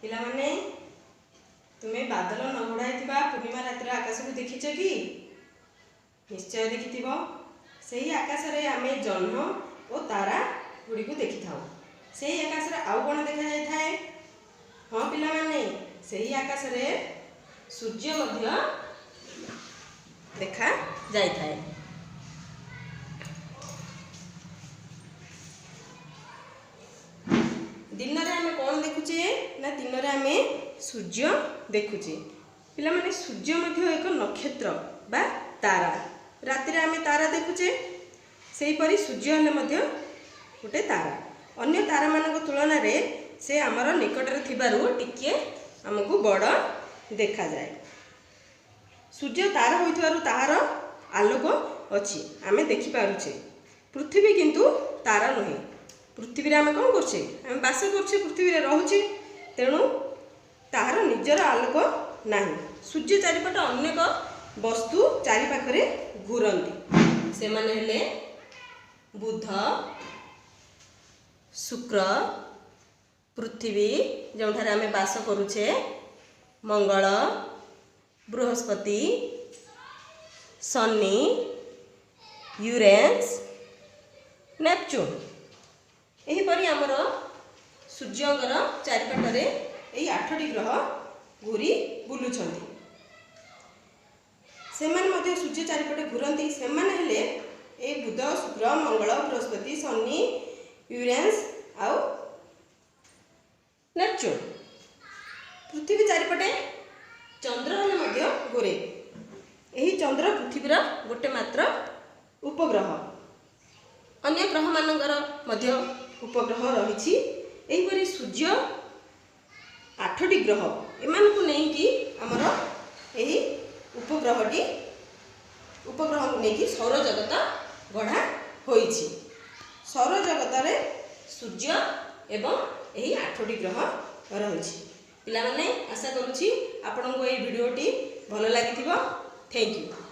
ପିଲାମାନେ, ତୁମେ ବାଦଲ ନ ଘୋଡ଼ାଇଥିବା ପୂର୍ଣ୍ଣିମା ରାତିର ଆକାଶକୁ ଦେଖିଛ କି? ନିଶ୍ଚୟ ଦେଖିଥିବ। ସେହି ଆକାଶରେ ଆମେ ଜହ୍ନ ଓ ତାରା ଗୁଡ଼ିକୁ ଦେଖିଥାଉ। ସେହି ଆକାଶରେ ଆଉ କ'ଣ ଦେଖାଯାଇଥାଏ? ହଁ ପିଲାମାନେ, ସେହି ଆକାଶରେ ସୂର୍ଯ୍ୟ ମଧ୍ୟ ଦେଖା ଯାଇଥାଏ। ଦିନରେ ଆମେ କ'ଣ ଦେଖୁଛେ ନା, ଦିନରେ ଆମେ ସୂର୍ଯ୍ୟ ଦେଖୁଛେ। ପିଲାମାନେ, ସୂର୍ଯ୍ୟ ମଧ୍ୟ ଏକ ନକ୍ଷତ୍ର ବା ତାରା। ରାତିରେ ଆମେ ତାରା ଦେଖୁଛେ, ସେହିପରି ସୂର୍ଯ୍ୟ ହେଲେ ମଧ୍ୟ ଗୋଟେ ତାରା। ଅନ୍ୟ ତାରାମାନଙ୍କ ତୁଳନାରେ ସେ ଆମର ନିକଟରେ ଥିବାରୁ ଟିକିଏ ଆମକୁ ବଡ଼ ଦେଖାଯାଏ। ସୂର୍ଯ୍ୟ ତାରା ହୋଇଥିବାରୁ ତାହାର ଆଲୋକ ଅଛି, ଆମେ ଦେଖିପାରୁଛେ। ପୃଥିବୀ କିନ୍ତୁ ତାରା ନୁହେଁ। ପୃଥିବୀରେ ଆମେ କ'ଣ କରୁଛେ? ଆମେ ବାସ କରୁଛେ, ପୃଥିବୀରେ ରହୁଛେ, ତେଣୁ ତାହାର ନିଜର ଆଲୋକ ନାହିଁ। ସୂର୍ଯ୍ୟ ଚାରିପଟେ ଅନେକ ବସ୍ତୁ ଚାରିପାଖରେ ଘୁରନ୍ତି। ସେମାନେ ହେଲେ ବୁଧ, ଶୁକ୍ର, ପୃଥିବୀ ଯେଉଁଠାରେ ଆମେ ବାସ କରୁଛେ, ମଙ୍ଗଳ, ବୃହସ୍ପତି, ଶନି, ୟୁରେନ୍ସ, ନେପଚୁନ୍। ଏହିପରି ଆମର ସୂର୍ଯ୍ୟଙ୍କର ଚାରିପାଖରେ ଏହି 8ଟି ଗ୍ରହ ଘୁରି ବୁଲୁଛନ୍ତି। ସେମାନେ ମଧ୍ୟ ସୂର୍ଯ୍ୟ ଚାରିପଟେ ଘୁରନ୍ତି। ସେମାନେ ହେଲେ ଏଇ ବୁଧ, ଶୁକ୍ର, ମଙ୍ଗଳ, ବୃହସ୍ପତି, ଶନି, ୟୁରେନ୍ସ ଆଉ ନେପଚୁନ୍। ପୃଥିବୀ ଚାରିପଟେ ଚନ୍ଦ୍ର ହେଲେ ମଧ୍ୟ ଘୁରେ। ଏହି ଚନ୍ଦ୍ର ପୃଥିବୀର ଗୋଟେ ମାତ୍ର ଉପଗ୍ରହ। ଅନ୍ୟ ଗ୍ରହମାନଙ୍କର ମଧ୍ୟ ଉପଗ୍ରହ ରହିଛି। ଏହିପରି ସୂର୍ଯ୍ୟ, 8ଟି ଗ୍ରହ, ଏମାନଙ୍କୁ ନେଇକି ଆମର ଏହି ଉପଗ୍ରହଟି, ଉପଗ୍ରହକୁ ନେଇକି ସୌରଜଗତ ଗଢ଼ା ହୋଇଛି। ସୌରଜଗତରେ ସୂର୍ଯ୍ୟ ଏବଂ ଏହି 8ଟି ଗ୍ରହ ରହିଛି। ପିଲାମାନେ, ଆଶା କରୁଛି ଆପଣଙ୍କୁ ଏହି ଭିଡ଼ିଓଟି ଭଲ ଲାଗିଥିବ। Thank you.